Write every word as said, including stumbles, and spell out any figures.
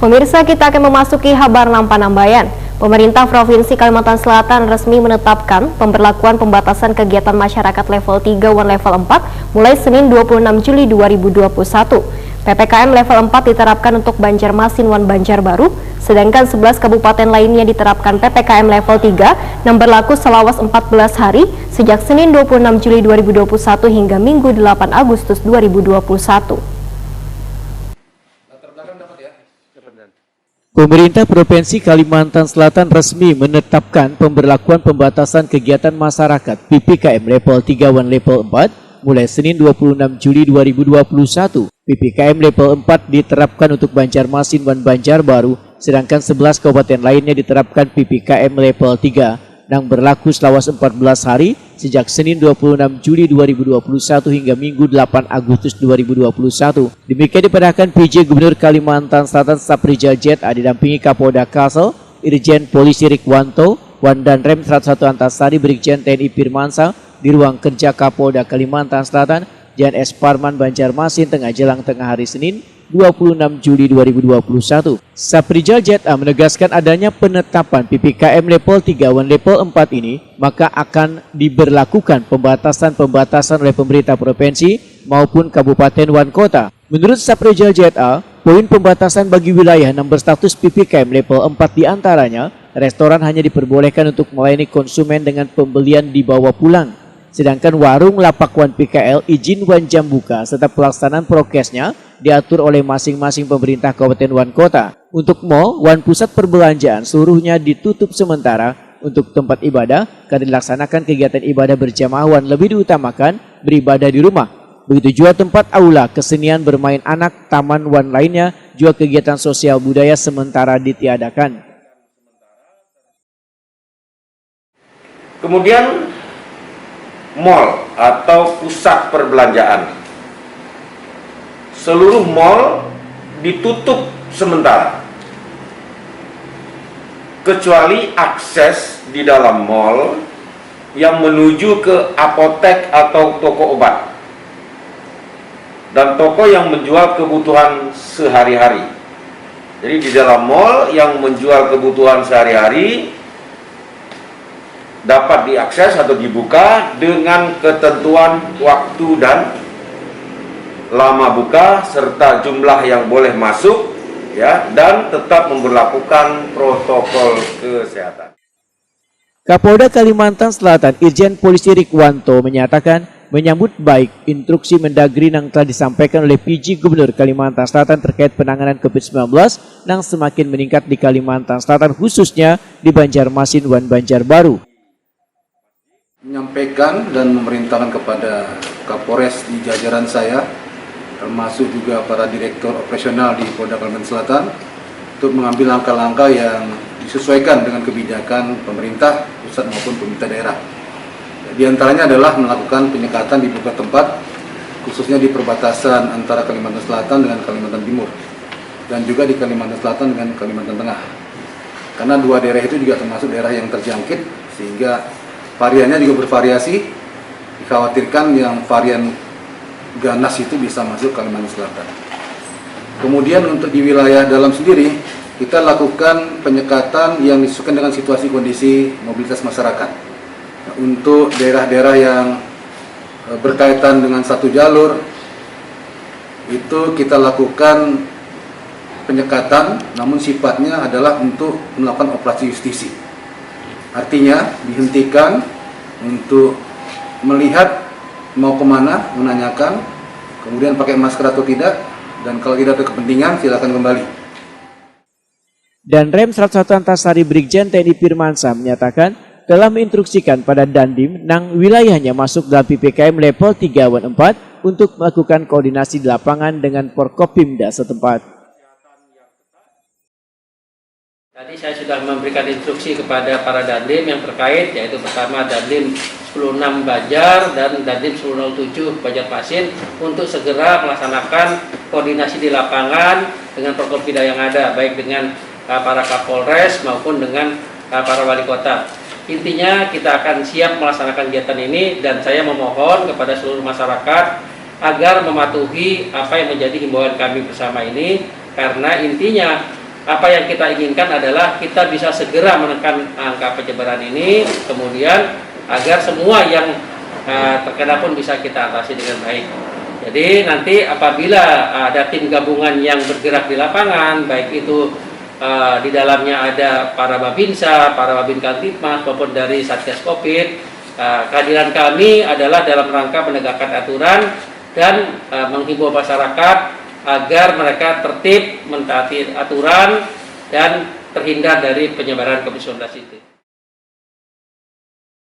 Pemirsa, kita akan memasuki habar nang panambayan. Pemerintah Provinsi Kalimantan Selatan resmi menetapkan pemberlakuan pembatasan kegiatan masyarakat level tiga wan level empat mulai Senin dua puluh enam Juli dua ribu dua puluh satu. P P K M level empat diterapkan untuk Banjarmasin wan Banjarbaru, sedangkan sebelas kabupaten lainnya diterapkan P P K M level tiga nang berlaku selawas empat belas hari sejak Senin dua puluh enam Juli dua ribu dua puluh satu hingga Minggu delapan Agustus dua ribu dua puluh satu. Pemerintah Provinsi Kalimantan Selatan resmi menetapkan pemberlakuan pembatasan kegiatan masyarakat P P K M level tiga wan level empat mulai Senin dua puluh enam Juli dua ribu dua puluh satu. P P K M level empat diterapkan untuk Banjarmasin wan Banjarbaru, sedangkan sebelas kabupaten lainnya diterapkan P P K M level tiga nang berlaku selawas empat belas hari, sejak Senin dua puluh enam Juli dua ribu dua puluh satu hingga Minggu delapan Agustus dua ribu dua puluh satu. Demikian dipadahkan P J Gubernur Kalimantan Selatan Saprijal Z A didampingi Kapolda Kalsel, Irjen Polisi Rikwanto, wan Danrem seratus satu Antasari Brigjen T N I Firmansyah di ruang kerja Kapolda Kalimantan Selatan, Jan S Parman, Banjarmasin, tengah jelang tengah hari Senin, dua puluh enam Juli dua ribu dua puluh satu. Saprijal Z A menegaskan adanya penetapan P P K M level tiga wan level empat ini, maka akan diberlakukan pembatasan-pembatasan oleh pemerintah provinsi maupun kabupaten wan kota. Menurut Saprijal Z A, poin pembatasan bagi wilayah nang berstatus P P K M level empat diantaranya, restoran hanya diperbolehkan untuk melayani konsumen dengan pembelian dibawa pulang. Sedangkan warung, lapak wan P K L izin wan jam buka serta pelaksanaan prokesnya diatur oleh masing-masing pemerintah kabupaten wan kota. Untuk mall wan pusat perbelanjaan seluruhnya ditutup sementara. Untuk tempat ibadah, kada dilaksanakan kegiatan ibadah berjamaah wan lebih diutamakan beribadah di rumah. Begitu jua tempat aula, kesenian, bermain anak, taman wan lainnya, jua kegiatan sosial budaya sementara ditiadakan. Kemudian mall atau pusat perbelanjaan. Seluruh mall ditutup sementara. Kecuali akses di dalam mall yang menuju ke apotek atau toko obat dan toko yang menjual kebutuhan sehari-hari. Jadi di dalam mall yang menjual kebutuhan sehari-hari dapat diakses atau dibuka dengan ketentuan waktu dan lama buka serta jumlah yang boleh masuk, ya, dan tetap memberlakukan protokol kesehatan. Kapolda Kalimantan Selatan Irjen Polisi Rikwanto menyatakan menyambut baik instruksi Mendagri nang telah disampaikan oleh P J Gubernur Kalimantan Selatan terkait penanganan covid sembilan belas nang semakin meningkat di Kalimantan Selatan, khususnya di Banjarmasin wan Banjarbaru. Menyampaikan dan memerintahkan kepada Kapolres di jajaran saya, termasuk juga para direktur operasional di Polda Kalimantan Selatan, untuk mengambil langkah-langkah yang disesuaikan dengan kebijakan pemerintah pusat maupun pemerintah daerah. Di antaranya adalah melakukan penyekatan di beberapa tempat, khususnya di perbatasan antara Kalimantan Selatan dengan Kalimantan Timur, dan juga di Kalimantan Selatan dengan Kalimantan Tengah. Karena dua daerah itu juga termasuk daerah yang terjangkit, sehingga variannya juga bervariasi. Dikhawatirkan yang varian ganas itu bisa masuk Kalimantan Selatan. Kemudian untuk di wilayah dalam sendiri, kita lakukan penyekatan yang disesuaikan dengan situasi kondisi mobilitas masyarakat. Untuk daerah-daerah yang eh, berkaitan dengan satu jalur, itu kita lakukan penyekatan, namun sifatnya adalah untuk melakukan operasi justisi. Artinya dihentikan untuk melihat mau kemana, menanyakan, kemudian pakai masker atau tidak, dan kalau tidak ada kepentingan silakan kembali. Danrem seratus satu Antasari Brigjen T N I Firmansyah menyatakan telah menginstruksikan pada Dandim nang wilayahnya masuk dalam P P K M level tiga wan empat untuk melakukan koordinasi di lapangan dengan Forkopimda setempat. Tadi saya sudah memberikan instruksi kepada para Dandim yang terkait, yaitu pertama Dandim sepuluh enam Banjar dan Dandim sepuluh nol tujuh Banjarmasin untuk segera melaksanakan koordinasi di lapangan dengan Forkopimda yang ada, baik dengan uh, para Kapolres maupun dengan uh, para wali kota. Intinya kita akan siap melaksanakan kegiatan ini dan saya memohon kepada seluruh masyarakat agar mematuhi apa yang menjadi himbauan kami bersama ini, karena intinya Apa yang kita inginkan adalah kita bisa segera menekan angka penyebaran ini, kemudian agar semua yang uh, terkena pun bisa kita atasi dengan baik. Jadi nanti apabila ada tim gabungan yang bergerak di lapangan, baik itu uh, di dalamnya ada para babinsa, para babin kamtibmas maupun dari satgas covid, uh, kehadiran kami adalah dalam rangka menegakkan aturan dan uh, menghimbau masyarakat agar mereka tertib, mentaati aturan, dan terhindar dari penyebaran covid sembilan belas itu.